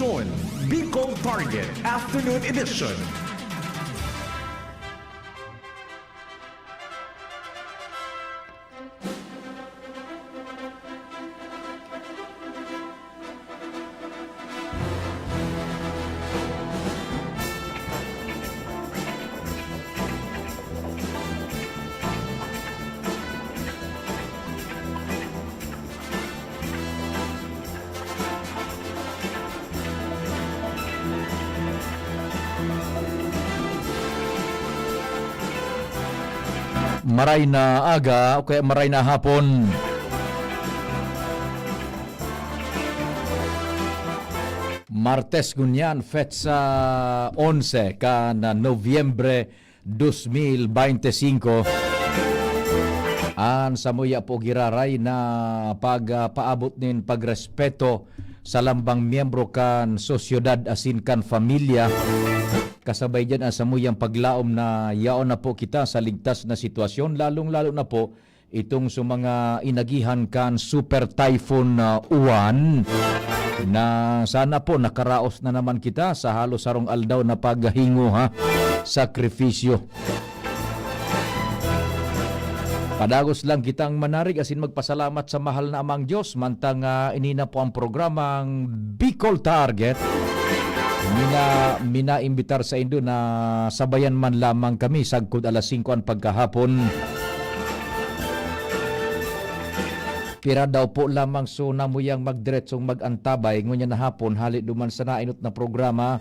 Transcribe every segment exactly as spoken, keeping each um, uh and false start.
Bicol Target Afternoon Edition. Maray na aga o kaya maray na hapon. Martes ngunyan, petsa onse kan Nobyembre dos mil bente singko. An samuya po giraray na pagpaabot nin pagrespeto sa lambang miyembro kan sosyedad asin kan pamilya. Kasabay diyan an samuyang paglaom na yaon na po kita sa ligtas na sitwasyon, lalong-lalo na po itong sa mga inagihan kan Super Typhoon, ah, Uwan, na sana po nakaraos na naman kita sa halos sarong aldaw na paghinguha, sakripisyo. Padagos lang kitang manarig asin magpasalamat sa mahal na Amang Diyos, mantang, ah, ini na po ang programang Bicol Target. Mina-, minaimbitar saindo na sabayan man lamang kami sagkod alas singko an pagkahapon. Pira daw po lamang so namuyang magdiretsong mag-antabay ngunyan na hapon, hali duman sa nainot na programa.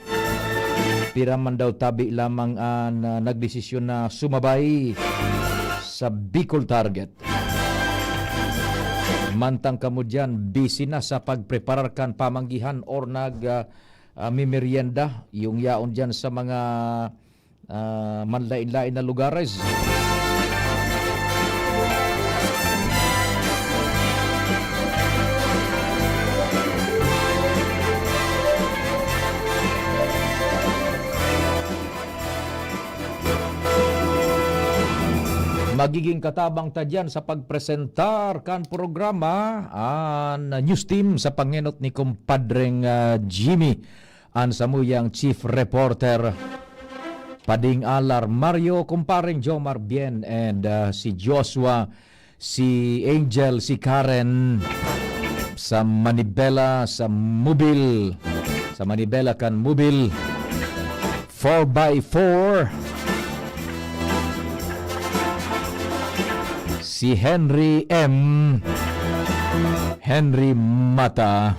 Pira man daw tabi lamang an, ah, nagdesisyon na sumabay sa Bicol Target. Mantang kamo diyan, busy na sa pagpreparar kan pamanggihan or nag, ah, ah, mimerienda, yung yaon diyan sa mga, ah, manlain-lain na lugares. Magiging katabang ta diyan sa pagpresentar kan programa, an news team sa pangenot ni kumpadreng, ah, Jimmy, an samuyang chief reporter. Pading Alar, Mario, kumpareng Jomar Bien, and, ah, si Joshua, si Angel, si Karen, sa Manibela, sa Mobil, sa Manibela kan Mobil, four by four, si Henry M, Henry Mata.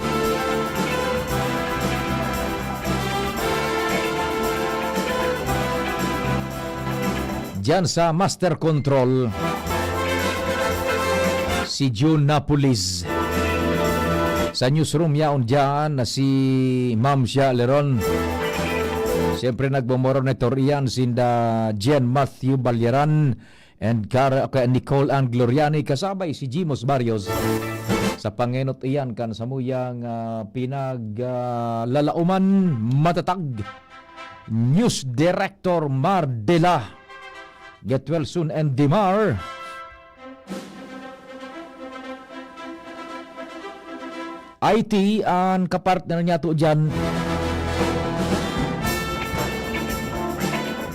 Diyan sa Master Control, si June Napolis. Sa newsroom yaon diyan na si Ma'am Shia Leron. Siyempre, nagmomonitor iyan sinda Jen Matthew Balyaran and Kar-, kay Nicole Ann Gloriani, kasabay si Jimos Barrios. Sa pangenot iyan kan samuyang, ah, pinag, ah, lalauman matatag. News Director Mar Dela, Get well soon and Dimar. I T an kapartner niya to dyan,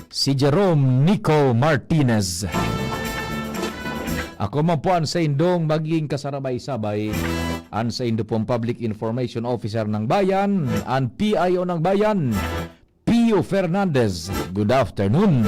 si Jerome Nico Martinez. Ako man po an saindong magiging kasarabay-sabay, an saindo pong Public Information Officer ng Bayan, an P I O ng Bayan, Pio Fernandez. Good afternoon.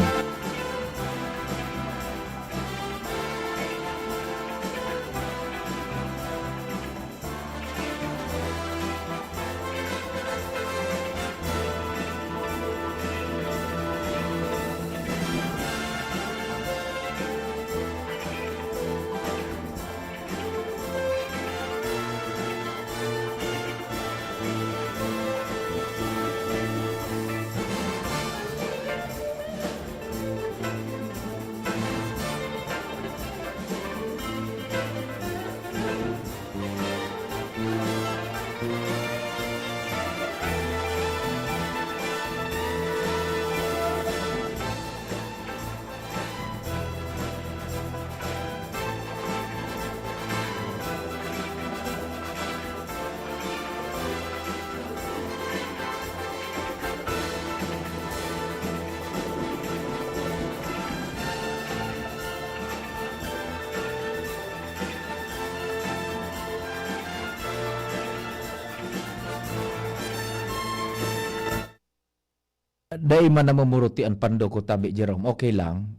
Dai man namumuruti an pando ko, tabi, Jerome. Okay lang.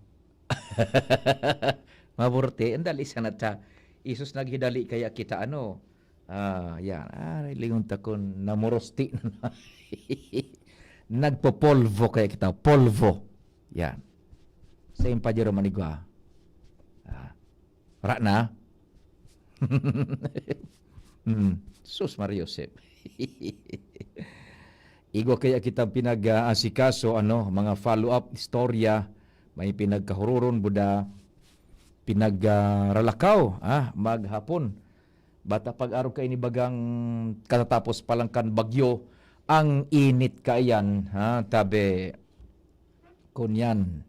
Maburuti, ang dali sana ta. Isus, naghidali kaya kita, ano. Ah, yan. Ah, lingon ta kun namurusti na. Nagpopolvo kaya kita. Polvo. Yan. Sa impa, Jerome, manigwa. Ah. Ra na? Hmm. Sus, Maria Josep. Igwa kaya kitang pinag-aasikaso, ano, mga follow-up istorya, may pinagkahururon, buda, pinagralakaw, ah, maghapon. Bata pag-arog kaini bagang katatapos pa lang kan bagyo, ang init kaiyan, ha, tabi, kunyan,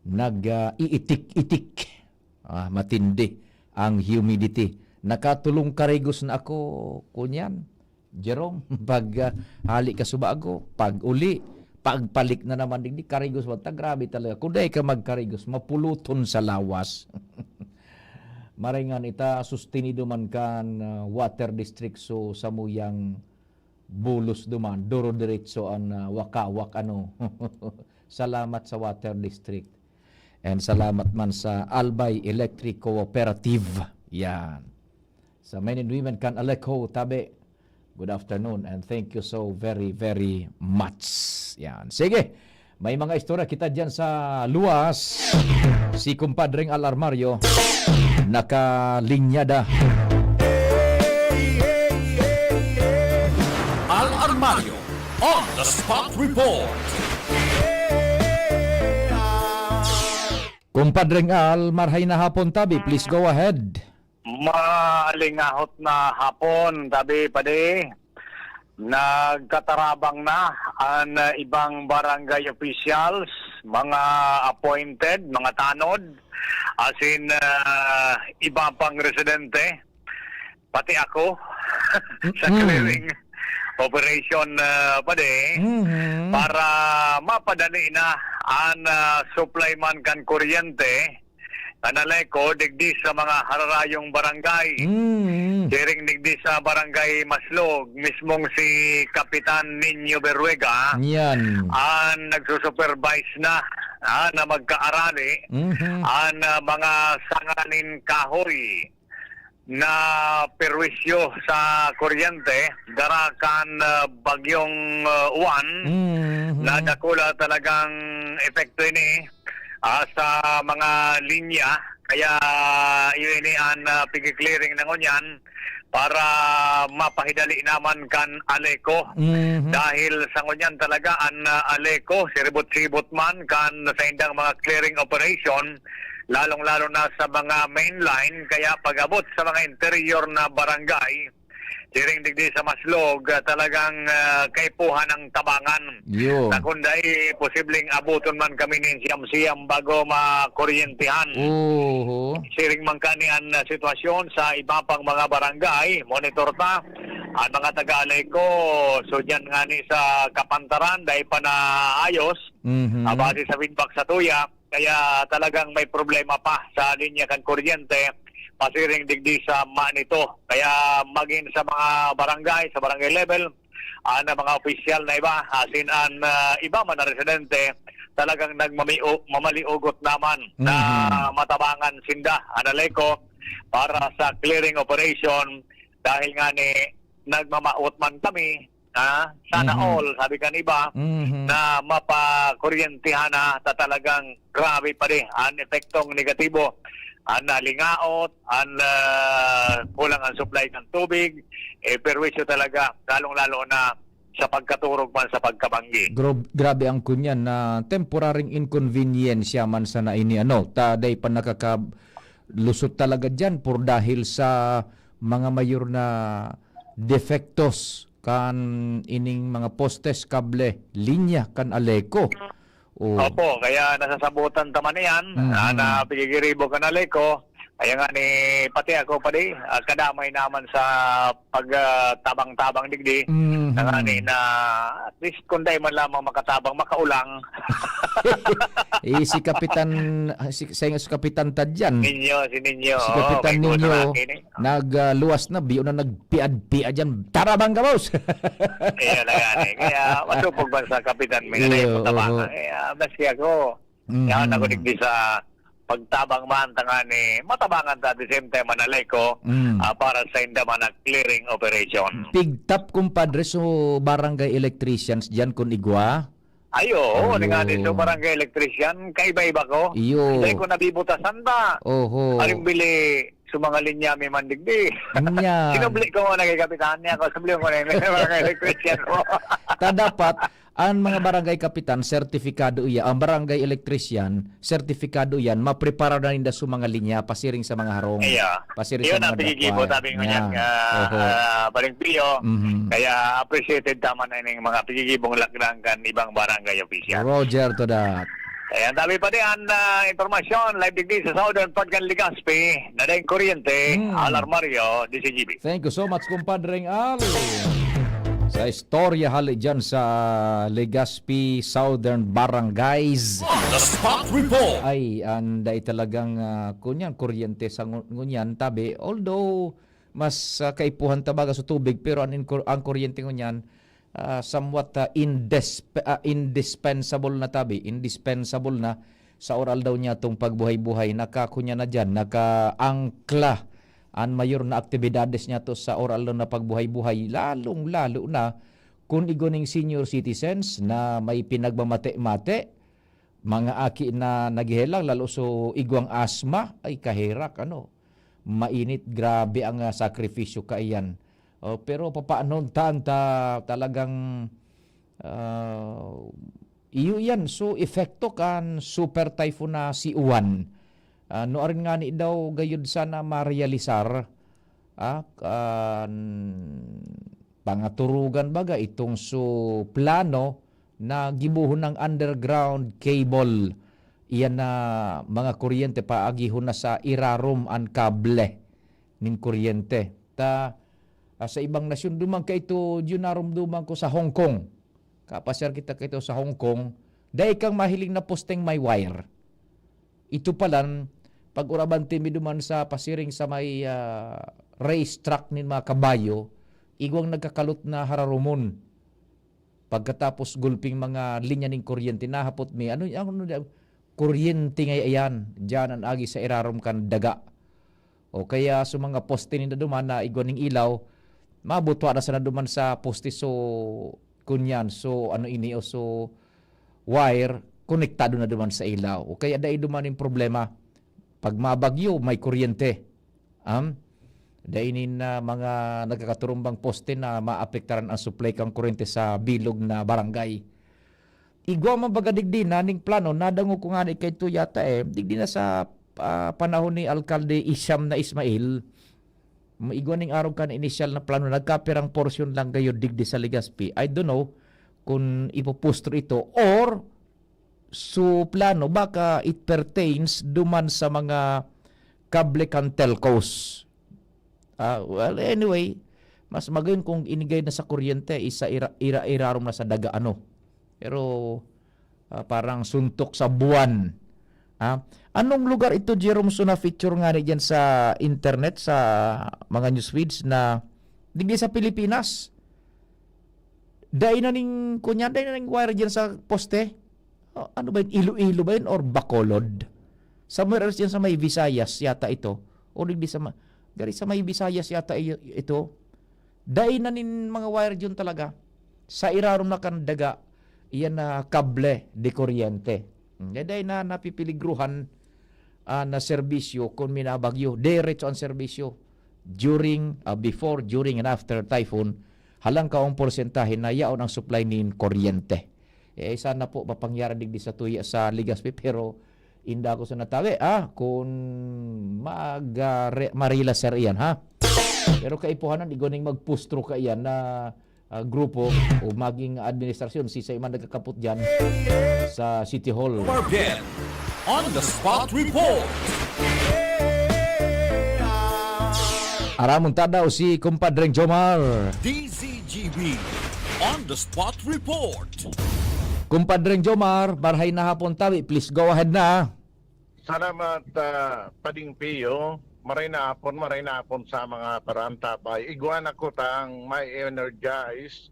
nag, ah, iitik-itik. Ah, matindi ang humidity. Nakatulong karigos na ako, kunyan, Jerome, pag, ah, hali ka subago, pag uli, pagpalik na naman digdi, karigos man ta, grabe talaga. Kung dai ka magkarigos, mapuluton sa lawas. Maray ngani ta, sustenido man kan, ah, water district, so samuyang bulos duman, duro-diretso an, ah, wakawak, ano. Salamat sa water district. And salamat man sa Albay Electric Cooperative. Yan. Sa men and women kan Aleco, tabi. Good afternoon and thank you so very, very much. Yan. Sige, may mga istorya kita dyan sa luwas. Si Kumpadreng Al Armario, nakalinyada. Al Armario on the spot report. Kumpadreng Al, marhay na hapon tabi. Please go ahead. Maalingahot na hapon tabi, padi. Nagkatarabang na an, ah, ibang barangay officials, mga appointed, mga tanod, asin, ah, iba pang residente, pati ako, sa Mm. clearing operation, ah, padi, Mhm. para mapadali na an, ah, supply man kan kuryente kan Aleco digdi sa mga hararayong barangay. Mm. Siring digdi sa Barangay Maslog, mismong si Kapitan Nino Berruega, Yan. an nagsusupervise na, ah, na magkaarali Mhm. an, ah, mga sanga nin kahoy na perwisyo sa kuryente dara kan, ah, Bagyong, ah, Juan, Mhm. na dakula talagang epekto ini, ah, sa mga linya. Kaya iyo ini an, ah, pigi-clearing na ngunyan para mapahidali naman kan Aleco. Mhm. Dahil sa ngunyan talaga an, ah, Aleco, siribot-sibot man kan sa indang mga clearing operation, lalong-lalo na sa mga main line, kaya pag-abot sa mga interior na barangay, siring digdi sa Maslog, ah, talagang, ah, kaipuhan ang tabangan. Yo. Na kun dai, posibleng abuton man kami nin siyam-siyam bago makuryentehan. Oho. Siring man kani an, ah, sitwasyon sa iba pang mga barangay, monitor ta. Ang mga taga-Aleco, so diyan ngani sa Kapantaran, dai pa naayos. Mhm. Ah, base sa feedback sa tuya, kaya talagang may problema pa sa linya kan kuryente, pasiring digdi sa Manito. Kaya magin sa mga barangay, sa barangay level, ah, na mga opisyal na iba, asin an, ah, iba man na residente, talagang nagmamio-, mamaliugot naman na Mhm. matabangan sinda, an Aleco, para sa clearing operation. Dahil nga ni nagmamawot man kami, ah, sana Mhm. all, sabi kan iba, Mhm. na mapakuryentehan na ta talagang grabe pa rin an epektong negatibo. An nalingaot, an, ah, kulang ang supply ng tubig, eh, perwisyo talaga, lalong-lalo na sa pagkaturog man sa pagkabanggi. Grob-, grabe ang kunyan na temporaring inconvenience man sana ini, ano, ta dai pa nakakalusot talaga diyan por dahil sa mga mayor na defektos kan ining mga postes, kable, linya kan Aleco. Oh. Opo, kaya nasasabutan ta man iyan, Mhm. ah, na pigigiribo kan Aleco. Kaya nga ni, pati ako, padi, ah, kadamay naman sa pag, ah, tabang-tabang digdi. Mhm. Tangani na, at least, kung dai man lamang makatabang, makaulang. Eh, si Kapitan, ah, si, si, si Kapitan Tadyan. Ninyo, si Ninyo. Si Oo, Kapitan may gusto Ninyo, na akin eh. nag, ah, luwas na, biyo na nagpiad-piad yan. Tarabang gabos! Ayan na yan eh. Kaya masupog man sa Kapitan, may Iyo, ganay mo tabang. oho. Kaya, maski ako, Mhm. Yan ako digdi sa pagtabang man, tangani, matabangan ta, at the same time, manalay ko, Mm. ah, para sa inda man na clearing operation. Pigtap, kumpadre, so barangay electricians diyan kun igwa? Ay, oo, Ayo. nangani, so barangay electrician, kaiba-iba ko. Iyo. Dai ko nabibutasan ta. Oho. Aring bili, so mga linya mi man digdi. Nyan. Sinubli ko muna kay Kapitan niya, ako, subli ko na yung mga electrician mo. Ta dapat, An mga barangay kapitan, sertifikado iya. An barangay electrician, sertifikado iyan. Maprepara na ninda su mga linya, pasiring sa mga harong. Iya. Pasiring sa Iyon ang mga pigigibo, dakwan. tabi ngunyan, Yan. ah, Oho. ah, Paring Pio. Mhm. Kaya appreciated ta man ining mga pigigibong lakdang kan ibang barangay official. Roger to that. Ayan, tabi pa diyan, ah, impormasyon, live digdi sa Southern Part kan Legazpi, na dayong kuryente, Hmm. Al Armario, D C G B. Thank you so much, kumpadreng Al. Sa istorya hali dyan sa Legazpi Southern Barangays. The Spot Report. Ay, ang dai talagang, ah, kunyan, kuryente sa ngu-, ngunyan, tabi. Although, mas, ah, kaipuhan ta baga sa tubig, pero ang inkur-, ang kuryente ngunyan, ah, somewhat, ah, indisp-, ah, indispensable na tabi, indispensable na sa oral daw niya tong pagbuhay-buhay. Nakakunya na dyan, nakaangkla an mayor na aktibidades niya to sa oral na pagbuhay-buhay, lalong-lalo na kun igwa ning senior citizens na may pinagmamate-mate, mga aki na naghelang, lalo so igwang asma, ay kaherak, ano, mainit, grabe ang, ah, sakripisyo kaiyan. Oh, pero papaano tan ta talagang, ah, iyo iyan, so epekto kan super typhoon na si Uwan. Ah, nuarin ngani daw gayud sana marealisar, ah, kan pangaturugan baga itong su plano na gibohon ng underground cable. Iyan na mga kuryente, paagihon na sa irarom an kable nin kuryente. Ta, ah, sa ibang nasyon, duman kaito, diyun naromdoman ko sa Hong Kong. Kapasyar kita kaito sa Hong Kong, dai kang mahiling na posteng may wire. Ito palan, pag-urabanti mi duman sa pasiring sa may, ah, racetrack nin mga kabayo, igwang nagkakalot na hararumon. Pagkatapos gulping mga linya nin kuryente, nahapot mi, ano, ano, ano, kuryente ngay ayan, diyan an agi sa irarom kan daga. O kaya sa mga poste ninda duman na igwa ning ilaw, mabutwa na sana duman sa poste, so, kunyan, so, ano ini, o so, wire, konektado na duman sa ilaw. O kaya dai duman yung problema. Pag mabagyo, may kuryente. Am? Dai nin, ah, mga nagkakaturumbang poste na maapektaran ang supply kan kuryente sa bilog na barangay. Igwa man baga digdi na ning plano, nadangog ko ngani kaito yata, eh, digdi na sa, ah, panahon ni Alkalde Isham na Ismail, igwa ning arog kan inisyal na plano, nagkapirang porsyon lang gayod digdi sa Legazpi. I don't know kung ipupustro ito or su plano, baka it pertains duman sa mga kable kan telcos. Ah, well, anyway, mas magayon kung inigay na sa kuryente, isa ira-, ira-, irarom na sa daga, ano. Pero, ah, parang suntok sa buwan. Ah, anong lugar ito, Jerome, so na-feature ngani diyan sa internet, sa mga news feeds na digdi sa Pilipinas? Dai na ning, kunyan, dai na ning wire diyan sa poste. Ah, ano ba yun? Iloilo ba yun or Bacolod? Somewhere else diyan sa may Visayas yata ito. O digdi sa ma-, gari sa may Visayas yata iyo, ito. Dai na nin mga wire diyan talaga. Sa irarom na kan daga, iyan na kable de kuryente. Hmm, dai na napipiligruhan, ah, na serbisyo kun minabagyo. Diretso ang serbisyo during, ah, before, during, and after typhoon. Halang kaong porsentahe na yaon ang supply nin kuryente. Eh, sana po mapangyari digdi sa tuya sa Legazpi, pero inda ko sa natawi, ah, kun mag, ah, re-, marila, sir, iyan, ha? Pero kaipuhanan, igwa ning magpustro ka iyan na, ah, grupo o maging administrasyon, sisay man nagkakapot diyan sa City Hall. Marvin, on the spot report. Aramon ta daw si Kumpadreng Jomar. D Z G B. On the spot report. Kumpadreng Jomar, marhay na hapon tabi. Please go ahead na. Salamat, ah, Pading Pio. Maray na hapon, maray na hapon sa mga paraantabay. Igwa na ko tang may energize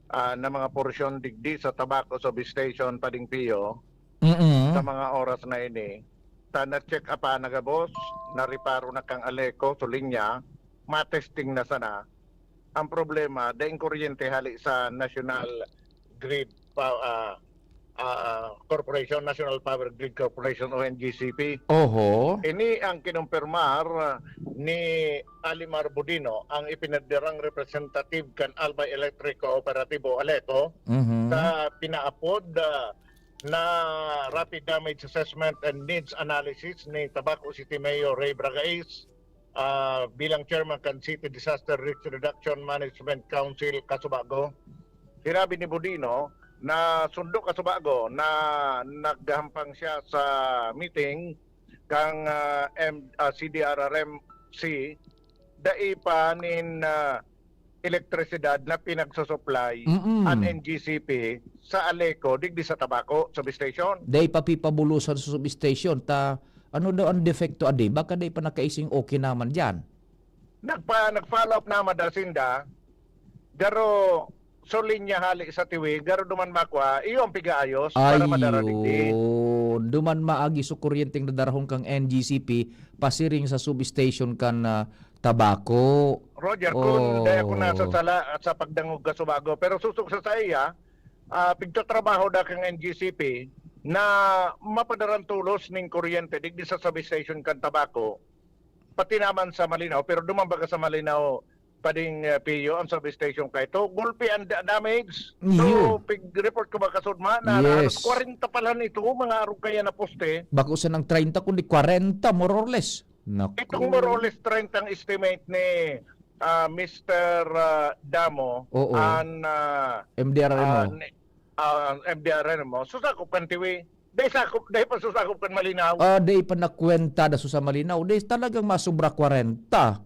ah, na mga porsyon digdi sa Tabaco Substation, Pading Pio, Mm-mm. sa mga oras na ini. Ta na-check up na gabos, nareparo na kang Aleco, so linya, matesting na sana. Ang problema, daing kuryente hali sa National Grid pa, ah, ah, Corporation, National Power Grid Corporation o N G C P. Oho. Ini ang kinumpirmar ah, ni Alimar Budino, ang ipinadirang representative kan Albay Electric Cooperativo, Aleco, Mhm. sa pinaapod ah, na Rapid Damage Assessment and Needs Analysis ni Tabaco City Mayor Ray Bragais ah, bilang chairman kan City Disaster Risk Reduction Management Council, Kasubago. Sinabi ni Budino na sundo, Kasubago, na naghampang siya sa meeting kang ah, M, ah, C D R R M C, dai pa nin ah, elektrisidad na pinagsusupply Mm-mm. an N G C P sa Aleco digdi sa Tabaco substation. Dai pa pipabulusan sa substation ta ano daw ang defekto adi? Baka dai pa nakaising okay naman diyan. Nagpa, nag-follow up naman daw sinda, garo so linya hali sa Tiwi, garo duman makwa, iyo ang pigaayos para madara digdi. Ayun. Duman maagi so kuryenteng nadarahon kang N G C P pasiring sa substation kan ah, Tabaco. Roger, kung Oh. dai ako nasasala at sa pagdangog, Kasubago, pero susog sa saiya, ah, pigtatrabaho da kang N G C P na mapadaran tolos ning kuryente digdi sa substation kan Tabaco, pati naman sa Malinao, pero duman baga sa Malinao, Pading ah, Pio, ang substation kaito. Gulpi ang da- damage. Iyo. So, pig-report ko ba kasudma na Yes. halos kwarenta pa lang ito, mga arog kaya na poste. Bako sa nang treinta kundi kwarenta, more or less. Naku. Itong more or less treinta ang estimate ni ah, Mister ah, Damo Oo. an ah, M D R R M ah, O. ni- ah, M D R R M O. So, sakop kan Tiwi. Dai sakop, dai pa susakop kan Malinao. Ah, dai pa nakwenta da sa Malinao. Dai talagang masubra kwarenta.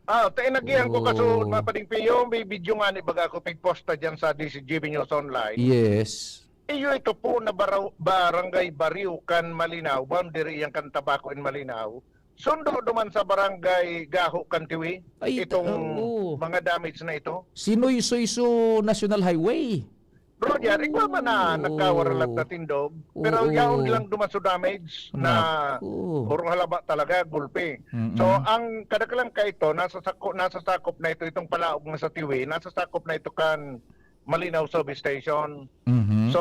Ah, tayo nagihan ko kaso Oh. mapading piyo, may video nga ni baga ako pigposta dyan sa D C G B News Online. Yes. Iyo ito po na baraw, barangay Bariw kan Malinao, boundary yan kan Tabaco in Malinao. Sundo duman sa barangay Gaho kan Tiwi, Ay, itong oo. mga damage na ito. Sinuysuy so National Highway. Roger, ikaw man na Oo. nagkawaralat na tindog. Pero Oo. yaon lang duman so damage na Naku. puro halaba talaga, gulpi. Mm-mm. So, ang kadaklan ka ito, nasa, sako, nasa sakop na ito, itong palaog na sa Tiwi, nasa sakop na ito kan Malinao Substation. Mhm. So,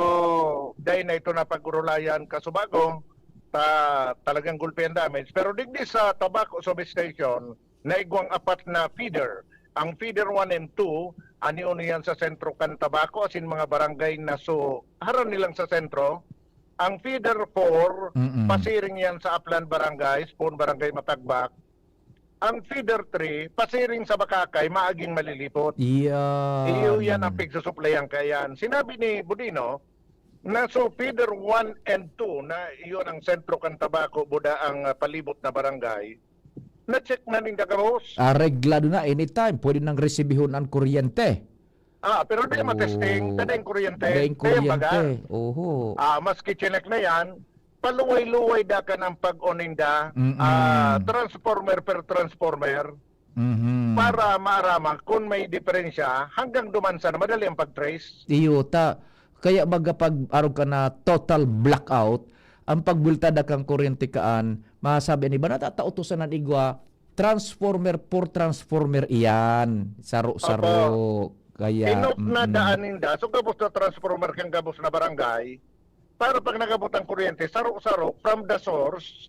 dahil na ito napag-urulayan kasubago, ta, talagang gulpi ang damage. Pero digdi sa Tabaco Substation, naigwang apat na feeder. Ang feeder one and two, ani-uni yan sa sentro kan Tabaco, asin mga barangay na so, harani lang sa sentro. Ang feeder four, Mm-mm. pasiring yan sa Aplan Barangay, Spoon Barangay Matagbak. Ang feeder three, pasiring sa Bakakay, maaging malilipot. Yan. Iyo yan ang pigsusuplayan kayan. Sinabi ni Budino na so feeder one and two na iyon ang sentro kan Tabaco, buda ang ah, palibot na barangay. Na-check na ninda gabos. Areglado na anytime. Pwede nang resibihon ang kuryente. Ah, pero di matesting, Oo. tadeng kuryente. Daing Kaya baga, kuryente. Oho. ah, maski chinek na yan, paluway-luway da ka ng pag-oninda, Mm-mm. ah, transformer per transformer, Mhm. para maaraman kung may diferensya hanggang duman sa na madali ang pag-trace. Iyo ta. Kaya baga pag arog ka na total blackout, ang pagbultada kang kuryente kaan, masabi ni ba natatautosan ng igwa, transformer for transformer iyan. Saro-saro. Kaya, Inop na mm-mm. daan ninda, so gabos na transformer kang gabos na barangay, para pag nagabot ang kuryente, saro-saro, from the source,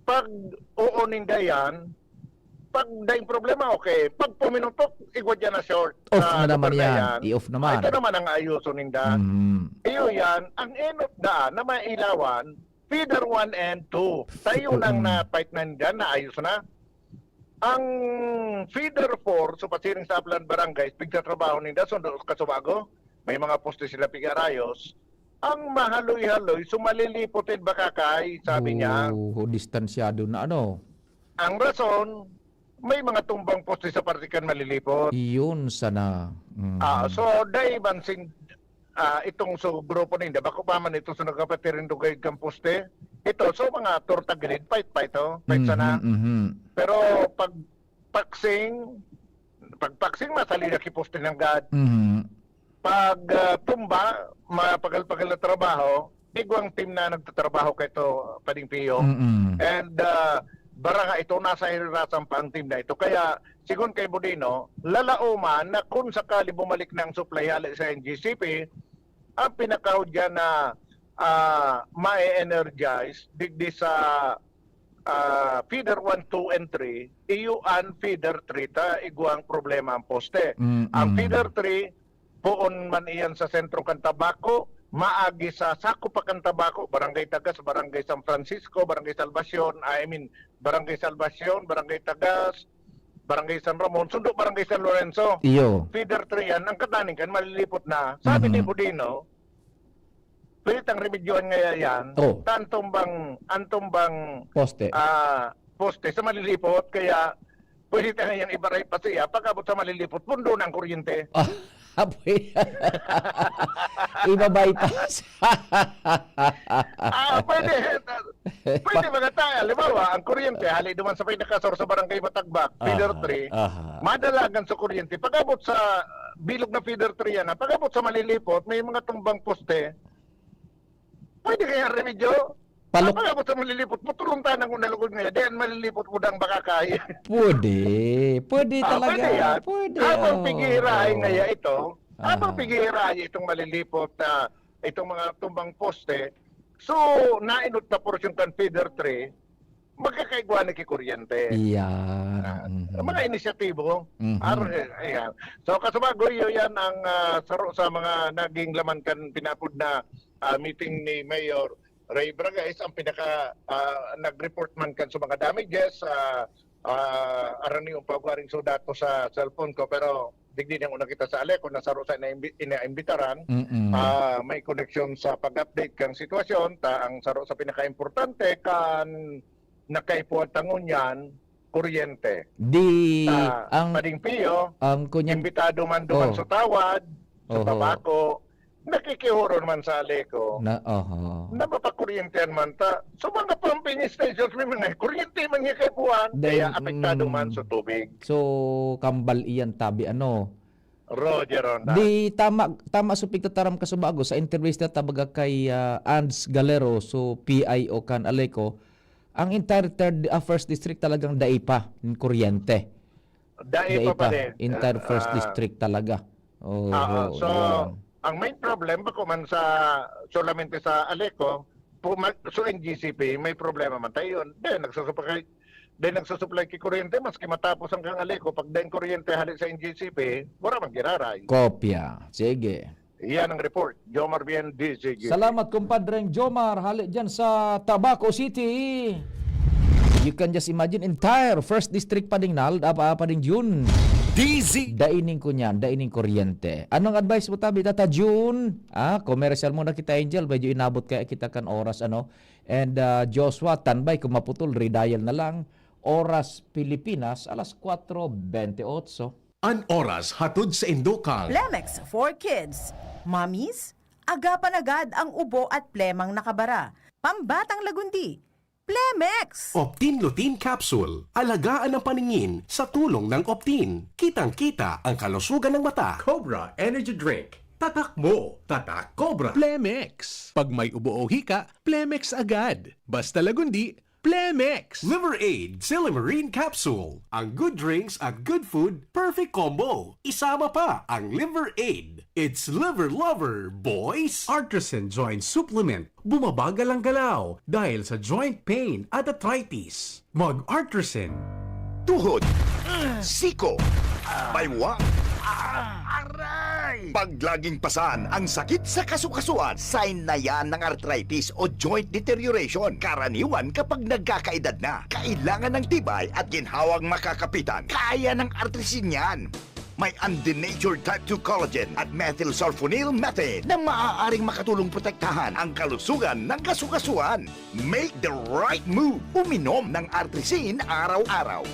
pag oo ninda yan, pag daing problema, okay. Pag puminutok, igwa dyan na short. Off sa na naman lugar na yan. I-off naman. Ah, ito naman ang ayuso ninda. Mm. Iyo yan, ang inot daan na mailawan, feeder one and two. Tayo Mm. nang na-fight na ninda, naayos na. Ang feeder four, so pasiring sa Aplan Barangay, pigtatrabaho ninda, sundo kasubago, may mga poste sila pigarayos. Ang mahaloy-haloy, so malilipot in Bakakay, sabi niya. Oo, distansyado na ano. Ang rason, may mga tumbang poste sa parte kan Malilipot. Iyon sana. Mm. Ah, so, dai man sin-, ah, itong so grupo ninda, bako pa man ito sa nagkapatiring dugay kan poste. Ito, so mga torta grid, fight pa ito. Fight sana. Mhm, mhm. Pero pag paksing, pag paksing, masalida ki poste nanggad. Mhm. Pag, ah, tumba, mapagal-pagal na trabaho, igwang team na nagtatrabaho kaito, Pading Pio. Mm-mm. And, ah, baranga ito, nasa hirirasan pa ang team na ito. Kaya, sigon kay Bodino, lalauman na kung sakali bumalik na ang supply hali sa N G C P, ang pinakahudyan na, ah, ma-energize digdi sa, ah, feeder one, two, and three, iyo an feeder three ta, igwang problema ang poste. Mm-mm. Ang feeder three, poon man iyan sa sentro kan Tabaco, maagi sa sakop pa kan Tabaco, Barangay Tagas, Barangay San Francisco, Barangay Salvacion, I mean, Barangay Salvacion, Barangay Tagas, Barangay San Ramon, sundo Barangay San Lorenzo. Iyo. Feeder three yan, ang kataning kan Malilipot na. Sabi ni Mhm. Budino, pwede tang remedyohan ngaya yan. Oh. Tanto bang, anto bang, Poste. ah, poste sa Malilipot, kaya pwede ta ngayang ibaray pa siya. Pag-abot sa Malilipot, pundo na ang kuryente. Ah, apoy. Iba-bypass. Ah, pwede. Pwede mga tayo. Halimbawa, ang kuryente, hali duman sa pinakasor sa Barangay Matagbak, feeder Aha, three, aha. madalagan sa kuryente. Pag-abot sa bilog na feeder three yan, ha? Pag-abot sa Malilipot, may mga tumbang poste. Pwede kaya remedyo? Palok- Pag-abot sa Malilipot, putulong tayo ng unalugod ngayon. Diyan Malilipot mo dang baka kaya. Pwede. Pwede Ah, talaga. pwede yan. Pwede, Habang oo, pigihirahin oo. ngaya ito, habang Aha. pigihirahin itong Malilipot na itong mga tumbang poste, so, nainot na porsyon kan feeder three, magkakaigwa na ki kuryente. Iyan, Ah, mhm. mga inisyatibo. Mhm. Ar-, eh, ayan. So, kasubago, iyo yan ang, ah, saro sa mga naging laman kan pinapod na, ah, meeting ni Mayor Ray Bragais, ang pinaka, ah, nag-report man kan sa mga damages, ah, ah, arani yung pagwaring so datos sa cellphone ko, pero digdi niyang una kita sa Aleco, nasaro sa inaimbi-, inaimbitaran, Mm-mm. ah, may koneksyon sa pag-update kang sitwasyon, ta ang saro sa pinakaimportante kan nakaipuhan ta ngunyan, kuryente. Di Ta, ang, Pading Pio, ang kunyang imbitado man duman Oh. sa Tawad, sa Oho. Tabaco, nakikihuro naman sa Aleco. Na, oho. Na mapakuryente man ta. So, mga pumping stations, may mga kuryente man niya kaipuhan, Then, kaya apektado mm. man sa tubig. So, kambal iyan tabi, ano? Roger Ronda. Di tama, tama so pigtataram ka sa bago, sa intervista ta baga kay, ah, Ands Galero, so P I O kan Aleco, ang entire third, ah, first district talagang dai pa nin kuryente. Dai Dai pa pa. pa rin. Entire first Ah. district talaga. Oo, Ah, so, yan. ang main problem, bako man sa, solamente sa Aleco, puma-, so N G C P, may problema man tayo. Then, nagsusupply, then nagsusupply ki kuryente, maski matapos ang kang Aleco, pag dahil kuryente hali sa N G C P, wala man giraray. Kopya. Sige. Iyan ang report. Jomar Bien, D Z G. Salamat, kumpadreng Jomar, hali dyan sa Tabaco City. You can just imagine, entire first district pa ding nal-, apa, apa ding June. D Z. Daining ko niyan, daining kuryente. Anong advice mo, tabi, Tata June? Ah, commercial muna kita, Angel. Medyo inabot kaya kita kan oras, ano? And, ah, Joshua, tanbay, kung maputol, redial na lang. Oras Pilipinas, alas kwatro bente otso. An oras hatod sa indo kang Plemex for Kids. Mommies, agapan agad ang ubo at plemang nakabara. Pambatang lagundi, Plemex! Optin Lutein Capsule. Alagaan ang paningin sa tulong ng Optin. Kitang-kita ang kalusugan ng mata. Cobra Energy Drink. Tatak mo, tatak Cobra. Plemex. Pag may ubo o hika, Plemex agad. Basta lagundi, Plemex! Liver Aid Silymarin Capsule. Ang good drinks at good food, perfect combo. Isama pa ang Liver Aid. It's Liver Lover, boys! Artisan Joint Supplement. Bumabagal ang galaw dahil sa joint pain at arthritis. Mag-Artisan. Tuhod, siko, baywang. Aray! Pag laging pasan ang sakit sa kasukasuan, sign na yan ng arthritis o joint deterioration. Karaniwan kapag nagkakaedad na, kailangan ng tibay at ginhawang makakapitan. Kaya ng Artrisin yan. May undenatured type two collagen at methylsulfonyl methane na maaaring makatulong protektahan ang kalusugan ng kasukasuan. Make the right move. Uminom ng Artrisin araw-araw.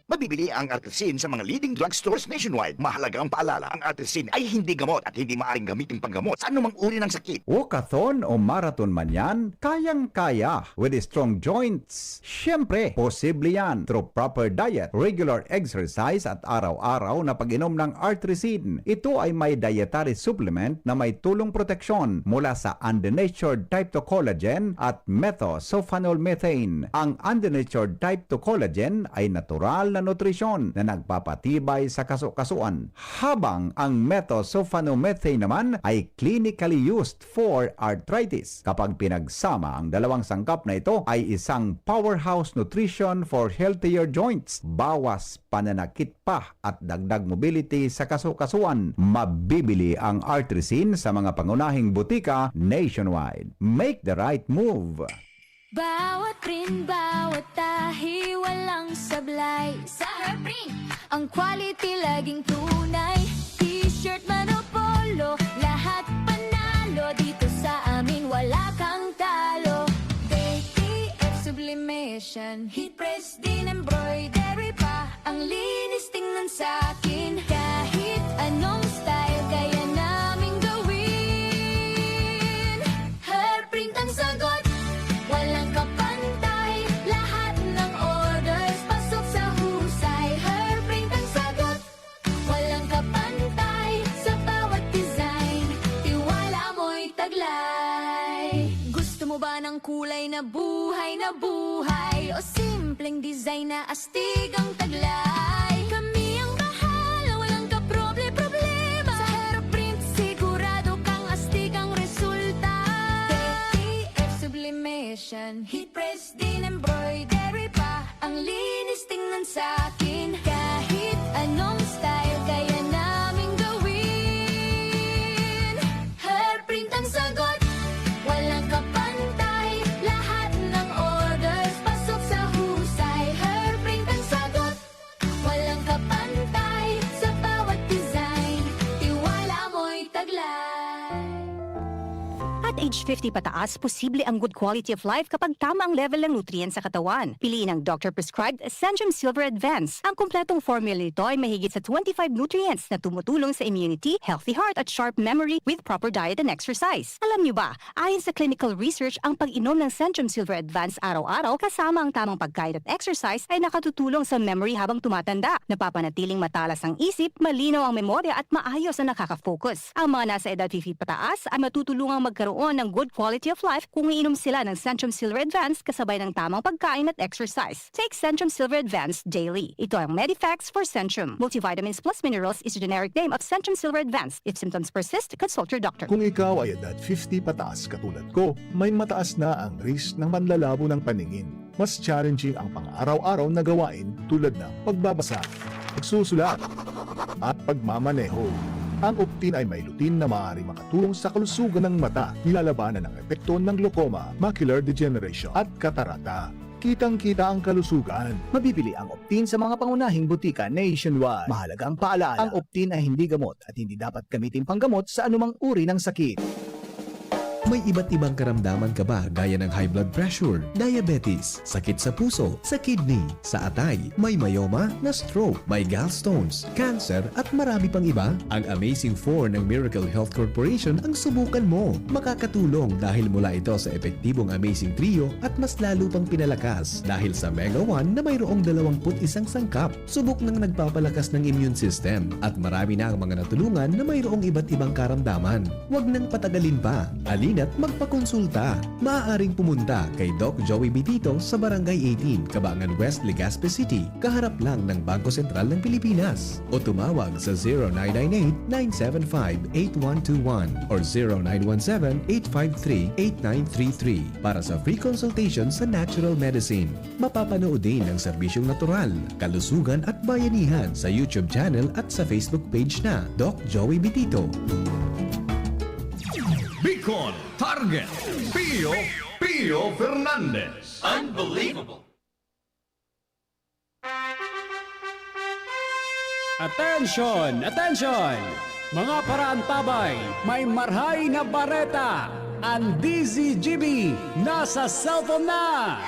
Mabibili ang Artrisin sa mga leading drugstores nationwide. Mahalagang paalala, ang Artrisin ay hindi gamot at hindi maaaring gamitin panggamot sa anumang uri ng sakit. Walkathon o marathon man yan, kayang-kaya with strong joints. Siyempre, posible yan through proper diet, regular exercise at araw-araw na pag-inom ng Artrisin. Ito ay may dietary supplement na may tulong proteksyon mula sa undenatured type two collagen at methosulfonol methane. Ang undenatured type two collagen ay natural na nutrisyon na nagpapatibay sa kaso-kasuan, habang ang methosulfonomethane naman ay clinically used for arthritis. Kapag pinagsama, ang dalawang sangkap na ito ay isang powerhouse nutrition for healthier joints, bawas pananakit pa at dagdag mobility sa kaso-kasuan. Mabibili ang Artrisin sa mga pangunahing butika nationwide. Make the right move! Bawat print, bawat tahi, walang sablay. Sa Herprint, ang quality laging tunay. T-shirt man o polo, lahat panalo. Dito sa amin, wala kang talo. D T F Sublimation, heat press din, embroidery pa. Ang linis tingnan sa akin. Kahit anong style, kaya naming gawin. Hairprint ang sagot, walang kapantay. Lahat ng orders, pasok sa husay. Hairprint ang sagot, walang kapantay. Sa bawat design, tiwala mo'y taglay. Gusto mo ba ng kulay na buhay na buhay? O simpleng design na astig ang taglay? Kami ang bahala, walang kaproble-problema. Sa Hairprint, sigurado kang astig ang resulta. T T F Sublimation, heat press din, embroidery pa. Ang linis tingnan sa akin. Kahit anong style, kaya naming gawin. Hairprint ang sagot, walang kapantay. Lahat ng orders, pasok sa husay. Hairprint ang sagot, walang kapantay. Sa bawat design, tiwala mo'y taglay. At age fifty pataas, posible ang good quality of life kapag tama ang level ng nutrients sa katawan. Piliin ang doctor-prescribed Centrum Silver Advance. Ang kompletong formula nito ay mahigit sa twenty-five nutrients na tumutulong sa immunity, healthy heart, at sharp memory with proper diet and exercise. Alam niyo ba, ayon sa clinical research, ang pag-inom ng Centrum Silver Advance araw-araw kasama ang tamang pagkain at exercise ay nakatutulong sa memory habang tumatanda. Napapanatiling matalas ang isip, malinaw ang memorya at maayos ang nakaka-focus. Ang mga nasa edad fifty pataas ay matutulungang magkaroon ng good quality of life kung iinom sila ng Centrum Silver Advance kasabay ng tamang pagkain at exercise. Take Centrum Silver Advance daily. Ito ang Medifax for Centrum. Multivitamins plus minerals is a generic name of Centrum Silver Advance. If symptoms persist, consult your doctor. Kung ikaw ay edad fifty pataas katulad ko, may mataas na ang risk ng panlalabo ng paningin. Mas challenging ang pang-araw-araw na gawain tulad ng pagbabasa, pagsusulat, at pagmamaneho. Ang Optin ay may lutein na maaaring makatulong sa kalusugan ng mata, nilalabanan ang epekto ng glaucoma, macular degeneration, at katarata. Kitang-kita ang kalusugan. Mabibili ang Optin sa mga pangunahing butika nationwide. Mahalagang paalala, ang Optin ay hindi gamot at hindi dapat gamitin panggamot sa anumang uri ng sakit. May iba't ibang karamdaman ka ba, gaya ng high blood pressure, diabetes, sakit sa puso, sa kidney, sa atay, may myoma, na-stroke, may gallstones, cancer, at marami pang iba? Ang Amazing Four ng Miracle Health Corporation ang subukan mo. Makakatulong dahil mula ito sa epektibong Amazing Trio at mas lalo pang pinalakas dahil sa Mega One na mayroong dalawampu't isang sangkap. Subok nang nagpapalakas ng immune system at marami na ang mga natulungan na mayroong iba't ibang karamdaman. Huwag nang patagalin pa. Halina't magpakonsulta. Maaaring pumunta kay Doc Joey Bitito sa Barangay eighteen, Cabangan West, Legazpi City, kaharap lang ng Bangko Sentral ng Pilipinas. O tumawag sa zero nine nine eight, nine seven five, eight one two one or zero nine one seven, eight five three, eight nine three three para sa free consultation sa natural medicine. Mapapanood din ang serbisyong natural, kalusugan at bayanihan sa YouTube channel at sa Facebook page na Doc Joey Bitito. Bicol Target, Pio, Pio Fernandez. Unbelievable. Attention! Attention! Mga paraantabay, may marhay na bareta! Ang D Z G B nasa cellphone na!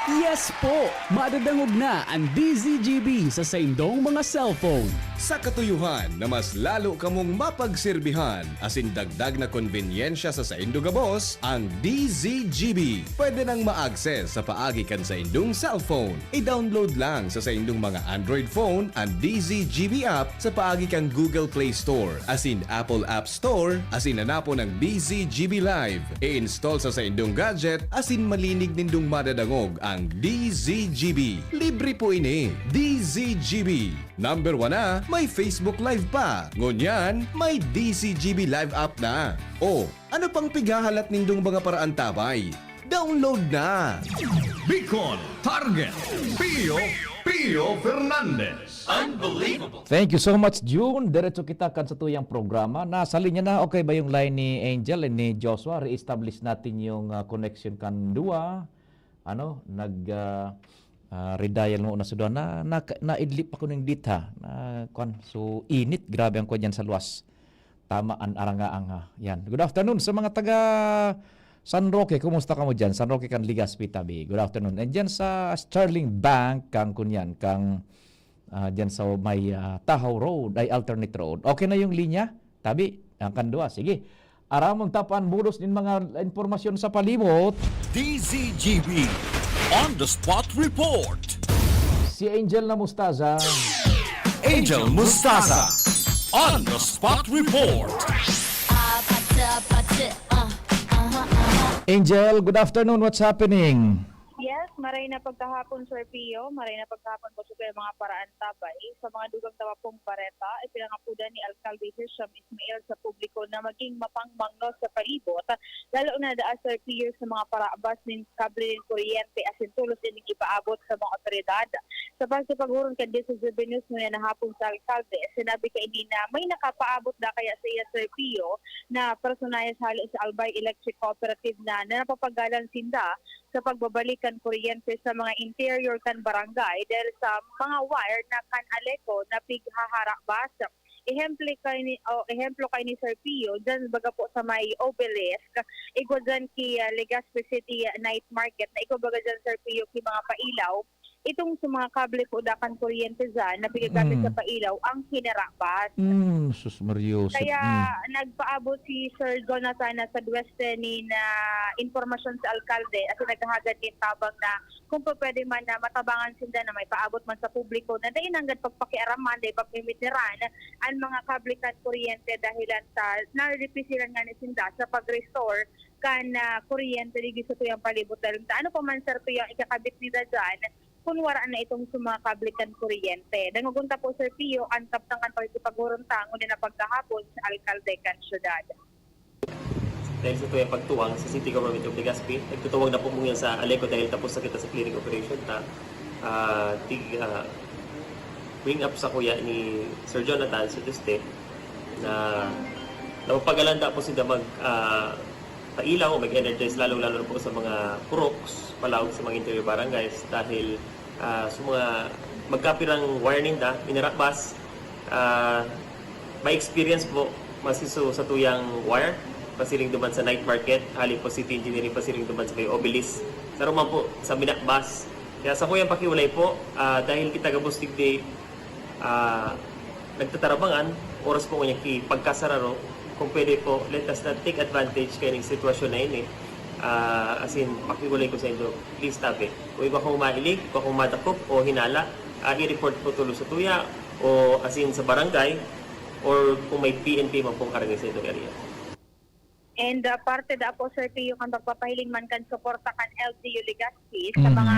Yes po! Madadangog na an D Z G B sa saindong mga cellphone. Sa katuyohan na mas lalo kamong mapagserbihan asin dagdag na konbenyensya sa saindo gabos, ang D Z G B pwede nang ma-access sa paagi kan saindong cellphone. I-download lang sa saindong mga Android phone an D Z G B app sa paagi kan Google Play Store asin Apple App Store asin hanapon ang D Z G B Live. I-install sa saindong gadget asin malinig nindong madadangog ang D Z G B. Libre po ini. D Z G B. Number one na, may Facebook Live pa. Ngunyan, may D Z G B Live app na. O, ano pang pighahalat nindong mga paraantabay? Download na! Bicol Target, Pio, Pio Fernandez. Unbelievable. Thank you so much, June. Diretso kita kan satuyang programa. Nasa linya na, okay ba yung line ni Angel and ni Joshua? Re-establish natin yung ah, connection kan duwa. Ano, nag ah, ah, redial mo na sa duwa. Na, na, naidlip ako ng data. Na, kwan, so, init. Grabe ang kwan dyan sa luwas. Tama an arangaang ha. Yan. Good afternoon sa mga taga San Roque. Kumusta kamo dyan? San Roque kan Legazpi tabi. Good afternoon. And dyan sa Sterling Bank, kang kunyan, kang ah, dyan sa may ah, Tahaw Road, ay alternate road. Okay na yung linya? Tabi, ang kandua. Sige. Aramon ta pa an bulos nin mga impormasyon sa palibot. D Z G B On the Spot Report. Si Angel na Mustaza. Angel Mustaza On the Spot Report. Angel, good afternoon. What's happening? Yes, maray na pagkahapon, Sir Pio. Maray na pagkahapon po sa mga paraantabay. Sa mga dugang tawapong bareta, ipinangapudan ni Alcalde Hisham Ismail sa publiko na maging mapangmangno sa palibot, lalo na daa, Sir Pio, sa mga paraabas nin kable nin kuryente asin tolos ining ipaabot sa mga otoridad. Sa pakikipaghuron kan D Z G B News ngunyan na hapon sa alkalde, sinabi kaini na may nakapaabot da kaya sa iya, Sir Pio, na personahe hali sa Albay Electric Cooperative na, na napapagalan sinda sa pagbabalik kan kuryente sa mga interior kan barangay dahil sa mga wire na kan Aleco na pighaharabas. Ehemplo kay ni, o ehemplo kay ni Sir Pio, dyan baga po sa may Obelisk, igwa dyan ki ah, Legazpi City Night Market, na igwa baga dyan, Sir Pio, ki mga pailaw. Itong sa mga kable po dakan kuryente dyan na pigagamit sa pailaw ang hinarabas. Mm, sus Mario. Kaya nagpaabot si Sir Jonathan na sa Dueste ni na impormasyon sa alkalde at naghahagad nin tabang na kung pa pwede man na matabangan sinda na may paabot man sa publiko na dai nanggad pagpakiaraman, dai pagmimitiran an mga kable kan kuryente dahilan sa naripisilan nga ni sinda sa pag-restore kan ah, kuryente digdi sa tuyang palibot. Dahil ta ano pa man, Sir Pio, ang ikakabit nila dyan kung wara na itong sa mga kable kan kuryente. Dangogon ta po, Sir Pio, an kabtang kan pakikipaghuron ta ngunyan na pagkahapon sa alkalde kan syudad. Dahil sa tuyang pagtuwang sa City Government of Legazpi, nagtutuwag na po ngunyan sa Aleco dahil tapos na kita sa clearing operation ta. Ah, tig, ah, bring up sa kuya ni Sir Jonathan sa Duste na napapagalan da po sila mag ah, pailaw o mag-energize, lalo-lalo na po sa mga puroks, palaog sa mga interior barangays dahil ah, sa mga magkapirang wire ninda, minarabas, ah, by experience po, masiso sa tuyang wire, pasiring duman sa night market, hali po City Engineering, pasiring duman sa may Obelisk. Sa Roma po, sa Minakbas. Kaya sa kuyang pakiulay po, ah, dahil kita gabos digdi, ah, nagtatarabangan, oras po niya ki pagkasararo, kung pwede po, let us not take advantage kaining sitwasyon na ini. Ah, as in, pakiulay ko sa inyo, please tabi. Kung iba kong mailig, iba kong madakop o hinala, ah, i-report po tulo sa tuya o as in sa barangay or kung may P N P man pong karga sa itong area. And uh, parte da po, Sir Pio, kan pagpapahiling man kan suporta kan L G U Legazpi sa mga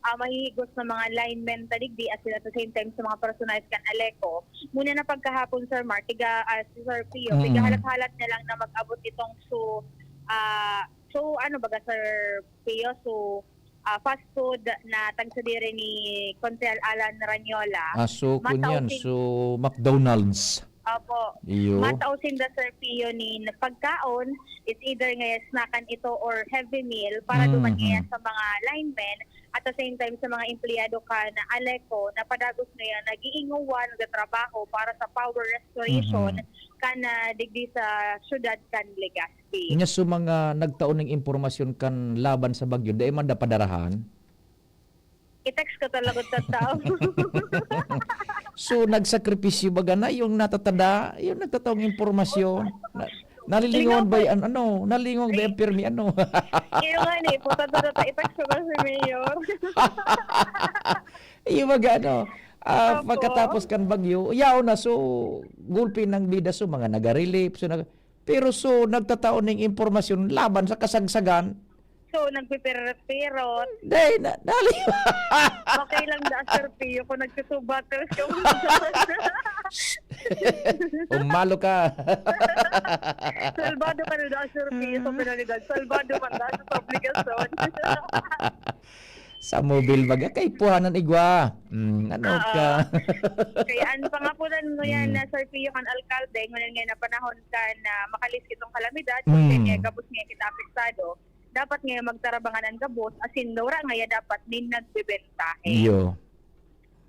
uh, mahihigos na mga linemen ta digdi as at the same time sa mga personahes kan Aleco. Muna na pagkahapon, Sir Mark, tiga, uh, Sir Pio, mm-hmm. Tiga halat-halat na lang na mag-abot itong so, uh, so ano baga, Sir Pio, so uh, fast food na tagsadiri ni Konsehal Alan Ranyola. Ah, so, kunyan, so McDonald's. Opo. Iyo. Matao sinda, Sir Pio, ni pagkaon, it's either nga snackan ito or heavy meal para mm-hmm. Duman ngayon sa mga linemen at the same time sa mga empleyado kan Aleco na padagos ngayon nag-iinguwan, nagtatrabaho para sa power restoration mm-hmm. Kan uh, digdi sa syudad kan Legazpi. Nya so mga nagtao ning impormasyon kan laban sa bagyo, dai man da padarahan? I-text ko talaga sa tao. So, nagsakripisyo baga na yung natatada, yung nagtataong impormasyon. Na, nalingawan ba Lingawan. yan? Ano? Nalingawan ba Eh, yung pirmi? Ano? Iyo nga ni, punta to, to, i-text ko na si Mayor. Yung baga, ano, ah, Opo. pagkatapos kan bagyo, yaon na, so, gulpi ng bida, so, mga nagarelip, so, nag-, pero so, nagtatao ning impormasyon laban sa kasagsagan. So, nagpipirot-pirot. Day, na, dali. Okay lang da, Sir Pio, kung nagsusubatos ka. Umalo ka. Salbado ka na da, Sir Pio, sa penalidad. Salbado man da sa obligasyon. Sa mobil baga, kay puhanan igwa. Mm, ano Oo. ka? Kaya ano pa nga po na, ano yan, Mm. na Sir Pio kan alkalde, ngunyan nga na panahon ka na makalis kitong kalamidad, Mm. kaya gabos nga kita apektado. Dapat nga magtarabangan ang gabos, asin nura nga ya dapat nin nagbebentahe. Iyo.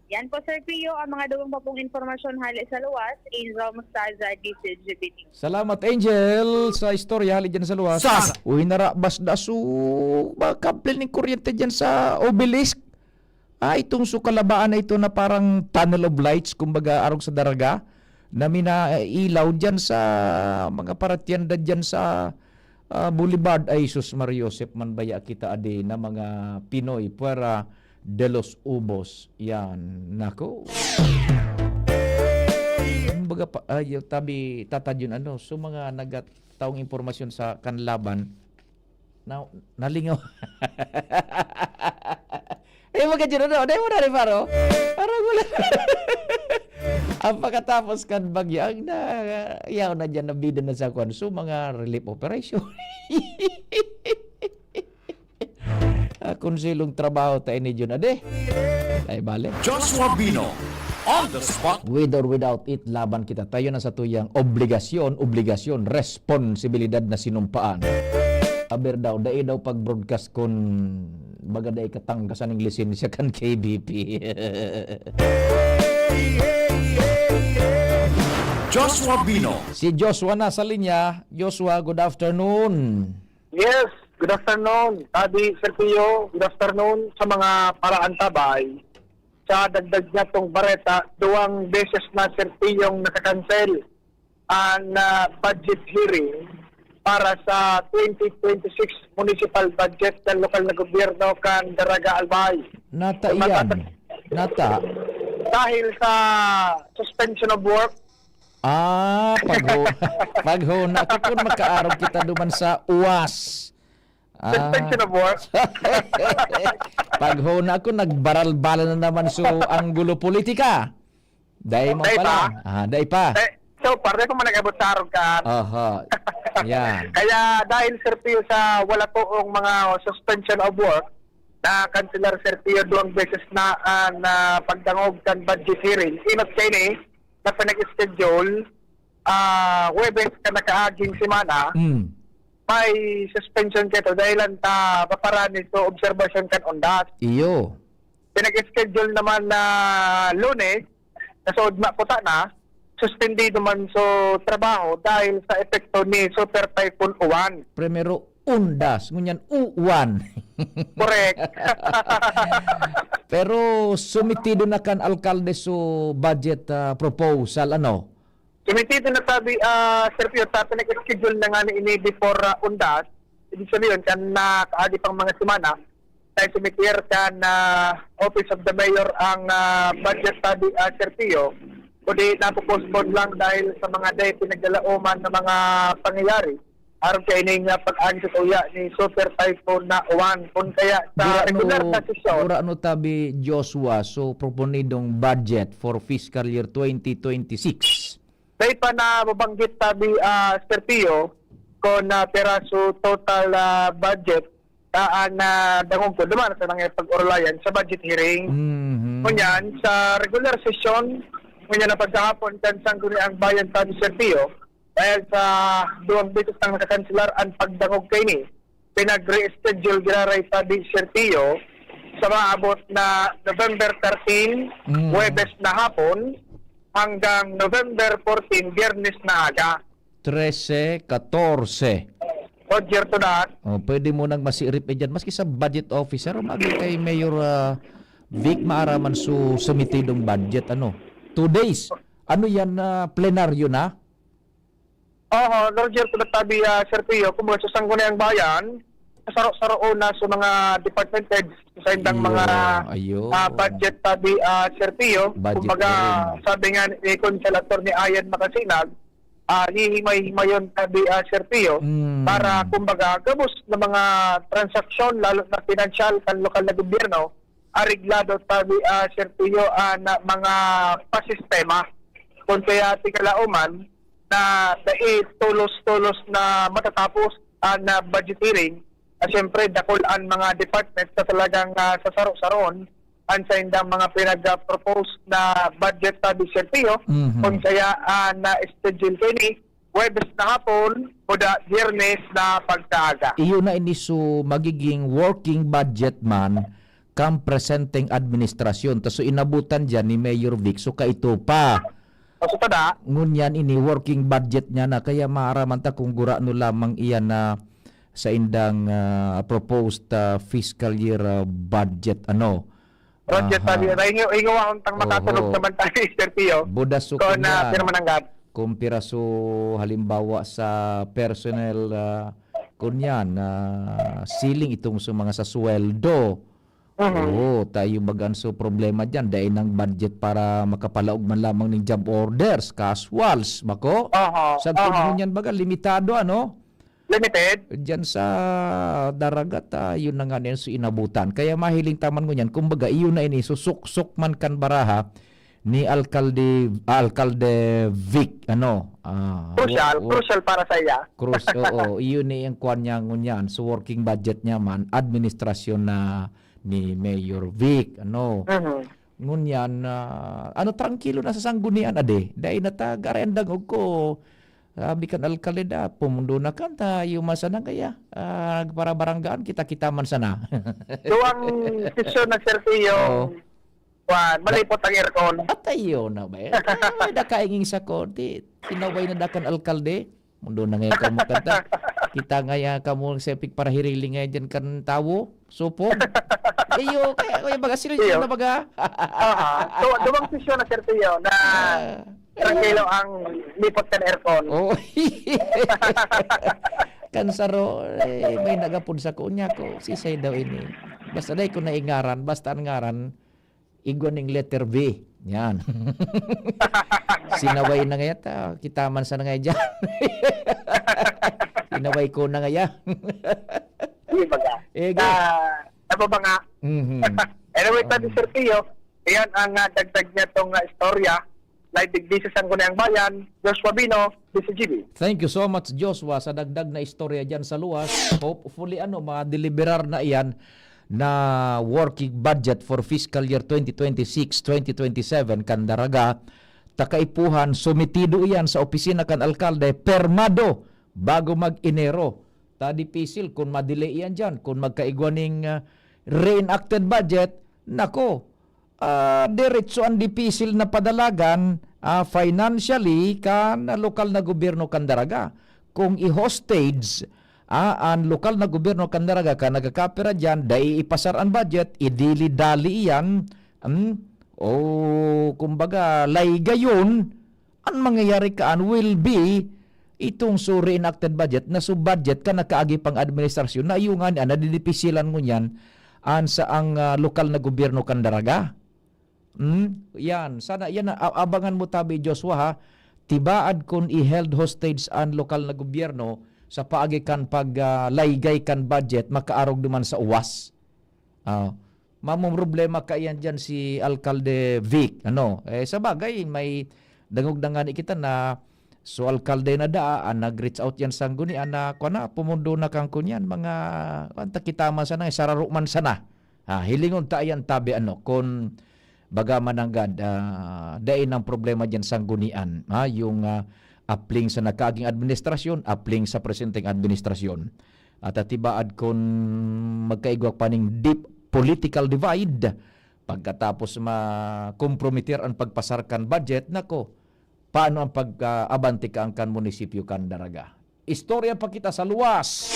Yan po, Sir Pio, ang mga duwang pa pong impormasyon hali sa luwas, Angel Mostaza, D C G B T. Salamat, Angel, sa istorya hali dyan sa luwas. Sasa! Uy, narabas na su-, makaplin ning kuryente dyan sa obelisk. Ah, itong su kalabaan na ito na parang tunnel of lights, kumbaga, arog sa daraga, na minailaw dyan sa mga paratienda dyan sa, ah, Boulevard. Ay, sus, Mario Josep, man baya kita adi na mga Pinoy, puwera de los ubos. Yan, nako. Kumbaga pa, ay, tabi, tatad yun, ano, so mga nagataong impormasyon sa kanlaban, na, nalingaw. Eh, mga dyan, ano, dahil mo na rin, paro? Parang wala. Ang pagkatapos kan bagyo, ang na, yaw na dyan, nabida na sa kwan. So, mga relief operation. Ah, konselong trabaho ta ini, Jun, ade. Ay, bale. Joshua Bino, on the spot. With or without it, laban kita. Tayo na sa tuyang obligasyon, obligasyon, responsibilidad na sinumpaan. Aber daw, dai daw pag-broadcast kun baga dai katangkasan ning lisensya kan K B P. Joshua Bino. Si Joshua na sa linya. Joshua, good afternoon. Yes, good afternoon, Adi Sergio. Good afternoon sa mga paraantabay. Sa dagdag niya tong bareta, duwang beses na, Sergio, yung nakakancel ang, ah, budget hearing para sa twenty twenty-six municipal budget ng lokal na gobyerno kan Daraga Albay. Nata Kung iyan? matata- Nata? Dahil sa suspension of work, Ah, pagho-, paghona ko kun makaarog kita duman sa uwas. Ah. Suspension of work? Paghona ko, nagbaral-balan na naman so anggulo politika. Dai mo Dai pala. pa? Ah, dai pa. Eh, so, parte pa man nag-abot sa arog ka. Aha. Yan. Kaya dahil, Sir Pio, sa wala toong mga suspension of work, na kanselar, Sir Pio, duwang beses na, ah, na pagdangog kan budget hearing. Inot kaini, na pinag-schedule, ah, Huwebes kan nakaaging semana, Mm. may suspension kaito dahilan ta paparani sa obserbasyon kan undas. Iyo. Pinag-schedule naman na Lunes, na sa ugma kuta na, suspendido man sa trabaho dahil sa epekto ni Super Typhoon Uwan. Primero, undas, ngunyan, uwan. Correct. Pero sumitido na kan alkalde so budget, ah, proposal, ano? Sumitido na sabi, ah, Sir Pio, sa pinag-schedule na nga ni ini before, ah, undas, ibig sabihin, kan nakaagi pang mga semana, tayo sumitier kan, ah, Office of the Mayor ang, ah, budget sabi, ah, Sir Pio, kundi napopostpone lang dahil sa mga day pinaglalaoman na mga pangyayari. Aron sa ini nga pag-ansi uya ni Super Typhoon na Uwan, kun kaya sa Gurano, regular na sesyon. Gurano tabi, Joshua, so proponidong budget for fiscal year twenty twenty-six? Dahil pa nababanggit tabi, ah, Sir Pio, kung, ah, piraso total, ah, budget, taan na dangog ko, duman sa mga pag-orolayan sa budget hearing. Mhm. Ngunyan, sa regular session, ngunyan na pagkahapon, kan Sangguniang Bayan tabi, Sir Pio, dahil sa duwang beses nang nakakanselar ang pagdangog kaini, pinag-reschedule giraray sabi, Sir Pio, sa maabot na November thirteen, Mm. Huwebes na hapon, hanggang November fourteen, Biyernes na aga. Trese, katorse. Roger to that. Oh, pwede mo nang masirip eh dyan. Maski sa budget officer, o magi kay Mayor, ah, Vic, maaraman su sumitidong budget, ano? Two days. Ano yan, ah, plenaryo na? Oo, Roger, tulad tabi, ah, Sir Pio, kumbaga sa Sangguniang Bayan, saro-saro na sa mga department heads, sa indang Iyo, mga ayo. ah, budget tabi, ah, Sir Pio. Budget Kumbaga, hearing. Sabi nga ni Consul Attorney Ayan Makasinag, ah, hihimay-himayon tabi, ah, Sir Pio, Mm. para kumbaga, gabos na mga transaksyon, lalo na financial, kan lokal na gobyerno, areglado tabi, ah, Sir Pio, ah, na mga pasistema. Kung kaya tingala uman na dai tolos-tolos na matatapos ang ah, budget hearing, ah, siyempre, dakul ang mga departments na talagang ah, sasaro-saroon ang sa indang mga pinag-propose na budget tabi, Sir Pio. Mhm. Kung kaya ah, na-schedule kaini, Huwebes na hapon, o da, Biyernes na pagkaaga. Iyo na ini su magiging working budget man kan presenteng administrasyon. Ta su inabutan diyan ni Mayor Vic, su kaito pa. O, su tada, Ngunyan ini working budget niya na, kaya maaraman ta kung gurano lamang iyan na sa indang ah, proposed ah, fiscal year ah, budget, ano. Roger, Aha. Tabi, na inyo, inyo akong tang makatulog Oho. naman tayo, Sir Pio. Buda su Kung na, kunyan. Pirmananggad. Kung piraso, halimbawa, sa personnel, ah, kunyan, ah, ceiling itong sa mga sa sweldo. Mhm. Oo, tayo bagan su problema diyan. Dai nang budget para makapalaog man lamang ning job orders, casuals, bako? Oho, Sa oho. niyan baga, limitado, ano? Limited. Diyan sa Daraga, ta, yun na nga niyan su inabutan. Kaya mahiling ta man ngunyan, kumbaga, iyon na ini, susuksok man kan baraha ni Alkalde, Alkalde Vic, ano? Ah, Crucial, wo-, wo-, crucial para sa iya. Cruz, oo. Iyon ni ang kwan niya ngunyan. So, working budget niya man, administrasyon na ni Mayor Vic, ano? Mhm. Ngunyan, ah, ano, trangkilo na sa Sanggunian, ade. Dai na ta, gari ang dangog ko. Sabi kan alkalde, "Ah, pumundo na kan ta, iyo man sana kaya. Ah, para baranggaan kita, kita man sana." Duwang sesyon na, Sir Pio, Oo. Kwan, malipot ang aircon. At ayo na ba? Eh, kaya may nakainging sa ko. Di, tinaway na dakan alkalde. Mundo na ngayon ka makanta. Kita nga ya, kamo sa epik para hiriling ngayon dyan kan tawo. Supog. Iyo, kaya, kaya baga sila Iyo. na baga. Aha. So, duwang sesyon na, Sir Pio, na Ah, trangkilo ang lipot kan aircon. Oh. Kan saro, eh, may nagapod sa kunya ko. Si Say daw ini. Basta dai ko naingaran, basta ang ngaran, igwa ning letter V. Yan. Sinaway na ngaya ta. Kita man sa na ngaya dyan. Sinaway ko na ngaya. Di ba ka? Eh, Na, ano ba nga? Mhm. Anyway, sabi, Sir Pio, iyan ang ah, dagdag niya tong ah, istorya. Live digdi sa Sangguniang Bayan, Joshua Bino, D C G B. Thank you so much, Joshua, sa dagdag na istorya dyan sa luwas. Hopefully, ano, ma-deliverar na iyan na working budget for fiscal year twenty twenty-six, twenty twenty-seven, kan Daraga, ta kaipuhan, sometido iyan sa opisina kan alkalde, permado, bago mag-Enero. Ta dipisil kun ma-delay iyan dyan, kun magkaigwa ning, ah, reenacted budget, nako, ah, diretso ang dipisil na padalagan, ah, financially kan lokal na gobyerno kan Daraga. Kung i-hostage, ah, an lokal na gobyerno kan Daraga kan nagkakapira diyan, dai ipasar an budget, idili-dali iyan, hmm? O, kumbaga, laygayon, an mangyayari kaan will be itong su reenacted budget na su budget kan nakaagi pang administrasyon na iyo ngani an nadidipisilan ngunyan an saang, ah, lokal na gobyerno kan Daraga. Hmm? Yan. Sana, yan na, a-, abangan mo tabi, Joshua, ha? Tibaad kun i-held hostage an lokal na gobyerno sa paagi kan pag, ah, laygay kan budget, makaarog duman sa uwas. Ah, mamumroblema kaiyan diyan si Alkalde Vic, ano? Eh, sa bagay, may dangog na ngani kita na, so, alkalde na daa, ah, nag-reach out yan sa Sanggunian na, kuwan na, pumundo na kan kunyan, mga, kuwan, ta kita man sana, eh, sararo man sana. Ah, hilingon ta yan, tabi, ano, kun baga man nanggad, ah, dai nang problema diyan sa Sanggunian, ha? Yung, ah, apling sa nakaaging administrasyon, apling sa presenteng administrasyon. At atibaad kun magkaigwa pa ning deep political divide, pagkatapos makomprometer an pagpasar kan budget, nako, paano ang pag-, ah, abante kaan kan munisipyo kan Daraga? Istorya pa kita sa luwas.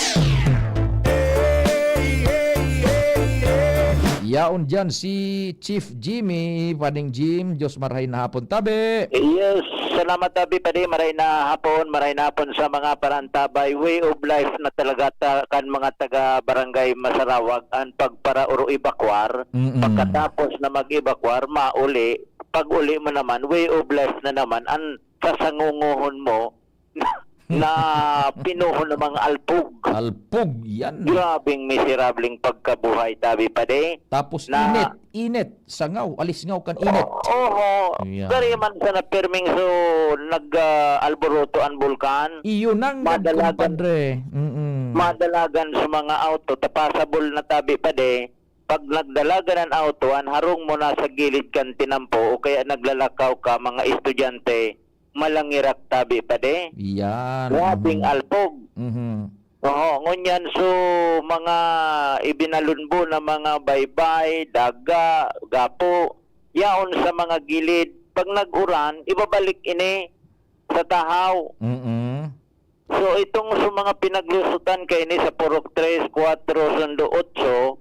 Yaon diyan si Chief Jimmy, Pading Jim, Diyos marahay na hapon, tabi. Yes, salamat, tabi, padi. Maray na hapon, maray na hapon sa mga parantabay. Way of life na talaga ta, kan mga taga Barangay Masarawag, ang pagparauro ebakwar. Mm-mm. Pagkatapos na mag-ebakwar, mauli. Pag-uli mo naman, way of life na naman, ang sasangunguhon mo, na pinuho ng mga alpog. Alpog, yan. Grabeng miserableng pagkabuhay, tabi, padi. Tapos Na init, init, sangaw, alisngaw kan init. O-, oho. Yeah. Gari man sana pirming so nag, ah, alboroto ang bulkan. Iyo nang Madalagan. Kumpadre. Mm-mm. Madalagan sa mga auto, tapasabol na, tabi, padi. Pag nagdalagan ang auto, an harong mo nasa gilid kan tinampo o kaya naglalakaw ka, mga estudyante, malangirak, tabi, padi. Yan. Grabeng Mhm. alpog. Mhm. Oho, ngunyan, so, mga ibinalunbo na mga baybay, daga, gapo, yaon sa mga gilid. Pag nag-uran, ibabalik ini sa tahaw. Mm-mm. So, itong sa mga pinaglusutan kaini sa Purok tres, kuwatro, sundo otso,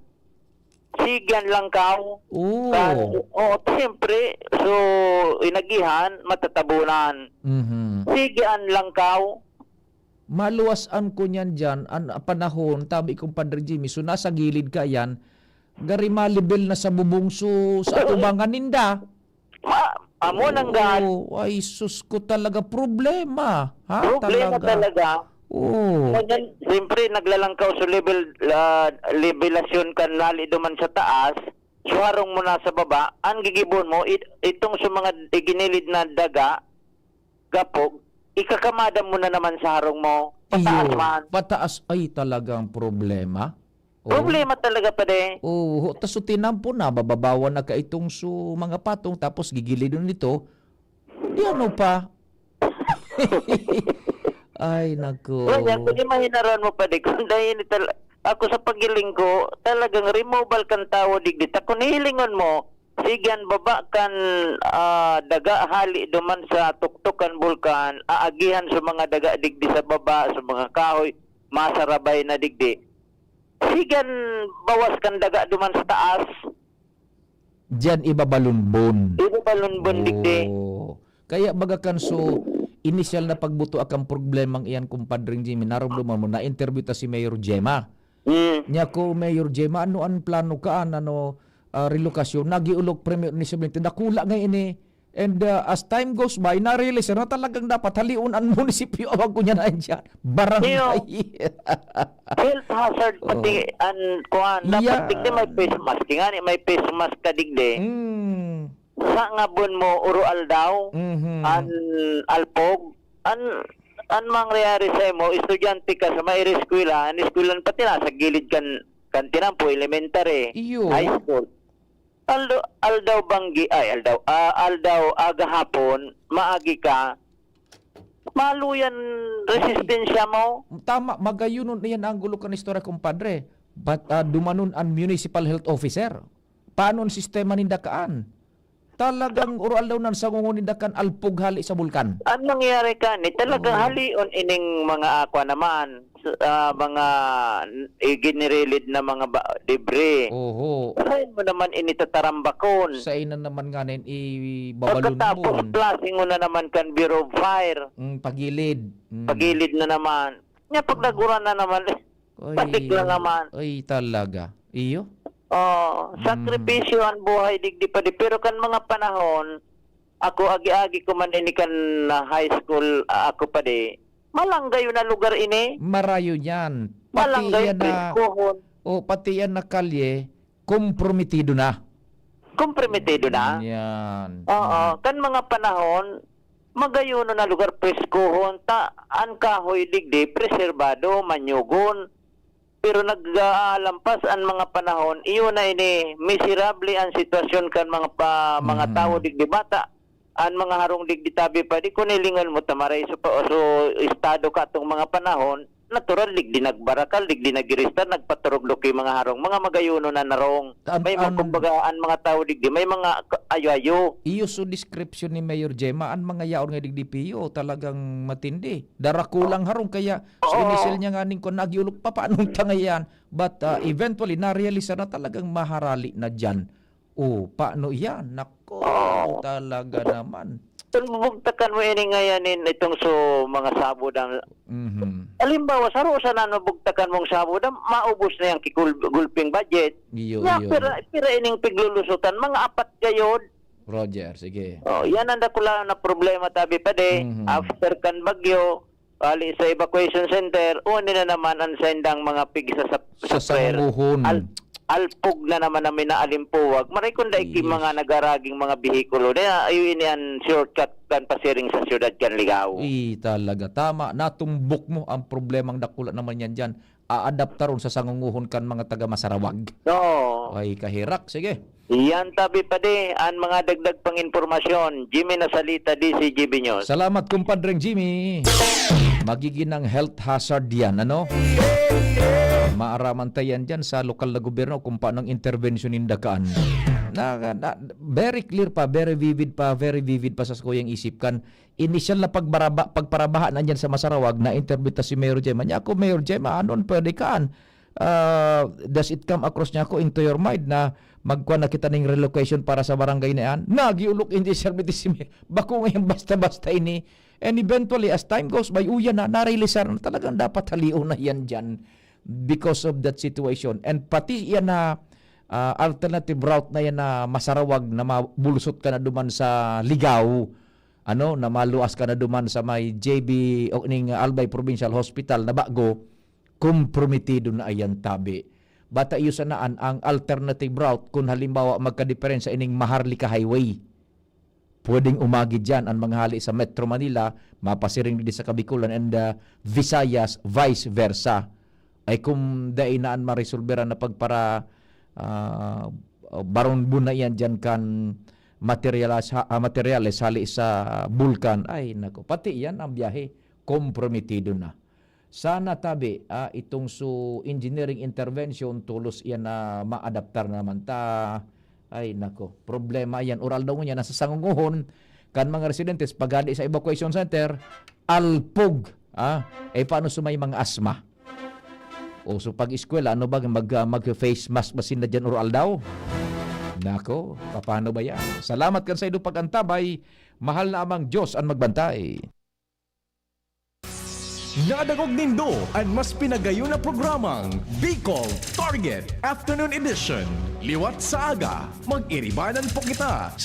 sige an langkaw. Oo. Kaso, oh, siyempre, so, inagihan, matatabunan. Mhm. Sige an langkaw. Maluwas an kunyan diyan, an panahon, tabi, Kumpadre Jimmy, so, nasa gilid ka yan, gari malibel na sa bubong, so, sa atubangan ninda. Ma-, amo nang gan- Oo, ay sus ko talaga, problema, ha? Problema Talaga. talaga. Oo. Ngunyan, siyempre, naglalangkaw sa level, ah, levelasyon kan lali duman sa taas, so harong mo na sa baba, ang gigibon mo, it-, itong sa mga iginilid na daga, gapog, ikakamada mo na naman sa harong mo, pataas Iyo, man. pataas, ay talagang problema. Oo. Problema talaga, padi. Oo, tas so tinampo na, bababawan na ka itong so mga patong, tapos gigilidon nito. Di ano pa? Ay, naku. Kaya kung imahinaran mo, padi, kung dahil tal-, ako sa paghiling ko, talagang removal kan tawo digdi. Ta kung hihilingon mo, sige an baba kan, ah, daga hali duman sa tuktok kan bulkan, aagihan sa mga daga digdi sa baba, sa mga kahoy, masarabay na digdi. Sige an bawas kan daga duman sa taas. Diyan ibabalunbon. Ibabalunbon digdi. Oh. Kaya baga kan so, inisyal na pagbuto akan problemang iyan, Kumpadring Jimmy, naromdoman mo, na-interview ta si Mayor Gemma. Mm. Niya ko, "Mayor Gemma, ano an plano ka, an ano, ah, relokasyon?" Nagiolok, Premyo Municipality, dakula nga ini. And, ah, as time goes by, na-realize na talagang dapat halion an munisipyo, awag ko niya na siya. Barangay. Iyo. Health hazard pati Oo. an kuwan. Dapat Iya. digdi may face mask. Kaya nga ni may face mask ka digdi. Mm. Sa ngabon mo, uro aldaw, Mhm. an alpog, an, an mangyayari sa imo, estudyante ka sa may eskwela, an eskwelahan pati nasa gilid kan, kan tinampo, elementary, Iyo. high school. Aldo-, aldaw banggi, ay, aldaw, ah, aldaw, aga hapon, maagi ka, maluyan resistensya mo. Tama, magayonon iyan ang gulo kan istorya, kumpadre. But, ah, dumanon an municipal health officer. Paano an sistema ninda kaan? Talagang uro aldaw nan sangungon ninda kan alpog hali sa bulkan. Ang nangyari ka ni, talagang Oo. halion ining mga akwa naman, s-, ah, mga n-, iginirilid na mga ba-, debris. Oho. Saan mo naman initatarambakon? Sa ina naman nga nin Pagkatapos, ibabalunbon. flushing mo na naman kan Bureau of Fire. Mm, pagilid. Mm. Pagilid na naman. Nya, pag naguran na naman, eh, Oy, balik na naman. Oy, talaga. Iyo? Oh, Mm. sakripisyo ang buhay digdi pa di. Pero kan mga panahon, ako agi-agi ko man ini kan, ah, high school, ah, ako pa di. Malanggayo na lugar ini. Marayo yan. Pati Malanggayo, yan na, Piskohon. O, pati yan na kalye, komprometido na. Komprometido na? Yan. Oo. Mm. Kan mga panahon, magayonon na lugar, preskuhon, ta an kahoy digdi, preserbado, manyugon. Pero nag-aalampas an mga panahon, iyo na ini, miserable an sitwasyon kan mga pa, mga Mm. tawo digdi, bata. An mga harong digdi, tabi pa, di ko nilingon mo, tamaray so, pa, so estado ka atong mga panahon, natural, digdi nagbarakal, digdi nagiristar, nagpaturugdok yung mga harong, mga magayonon na narong. An-, May mga, an- kumbaga, ang mga tao digdi, may mga ka-, ayo-ayo. Iyo so description ni Mayor Gemma, ang mga yaon nga digdi, Pio, talagang matindi. Darakulang harong, kaya so Oo. inisel niya nga ning kung nagyulok pa, paanong tangayan? But, ah, eventually, narealisar na talagang maharali na diyan. Oh, paano yan? Nako, Oo. talaga naman. Kung bubugtakan mo ini ngayon, in, itong so, mga sabod ang Mhm. Halimbawa, sa Rosa na nabugtakan mong sabod, ang maubos na yung kikul-, gulping budget. Iyo, Nya, iyo. pira, pira ining piglulusutan, mga apat gayod. Roger, sige. Oh, yan ang dakula na problema, tabi pa de. Mhm. After kan bagyo, ali sa evacuation center, uni na naman ang sendang mga pigsa sa, Sa sa prayer. sangunguhon. Al-, alpog na naman ang minaalimpuwag. Maray kung dai ki Yes. mga nagaraging mga behikulo. Kaya, ayun, ini ang shortcut kan pasiring sa siyudad kan Ligao. Eh, talaga. Tama. Natumbok mo ang problemang dakula naman yan dyan. Aadaptaron sa sangunguhon kan mga taga Masarawag. Oo. Ay, kahirak. Sige. Yan, tabi pa di, ang mga dagdag pang impormasyon. Jimmy Nasalita, D C G B News. Salamat, kumpadreng Jimmy. Magiging ng health hazard yan, ano? Maaraman ta yan dyan sa lokal na gobyerno kung paano ang intervention ninda kaan. Na, na, very clear pa, very vivid pa, very vivid pa sa kuyang isip kan. Inisyal na pagbaraba-, pagparabaha na dyan sa Masarawag, na-interview ta si Mayor Gemma. Niya ako, "Mayor Gemma, anon pwede kaan? Ah, does it come across niya ako into your mind na magkuha na kita ning relocation para sa barangay na yan?" Nagiulok, hindi, sir, si Mayor. Bako ngayon, basta-basta ini. And eventually, as time goes by, uyan na, narealisar na talagang dapat halion na yan dyan because of that situation. And pati yan na, ah, alternative route na yan na Masarawag na mabulusot ka na duman sa Ligao, ano, na maluwas ka na duman sa may J B o ning Albay Provincial Hospital na bago, komprometido na ayan tabi. Bata iyo sana an, ang alternative route kung halimbawa magkadiperensa ining Maharlika Highway. Pwedeng umagi diyan ang mga hali sa Metro Manila, mapasiring di sa Kabikulan and, ah, Visayas, vice versa. Ay kung dai na an maresolbera na pagpara, ah, baron buna iyan diyan kan materyales, ha-, ah, materyales hali sa bulkan. Ay, nako, pati iyan ang biyahe, komprometido na. Sana tabi, ah, itong su engineering intervention, tolos iyan na maadaptar naman ta. Ay, nako, problema iyan. Oral daw ngunyan, nasa sangunguhon kan mga residentes, paghali sa evacuation center, alpog, ah, eh, paano sa may mga asma? O, so pag-eskwela, ano ba, mag, ah, mag-face mask ba sinda dyan oral daw? Nako, paano ba yan? Salamat kan sa inyong pag-antabay. Mahal na Amang Diyos ang magbantay. Nadangog nindo an mas pinagayon na programang Bicol Target Afternoon Edition. Liwat sa aga, mag-iribanan po kita sa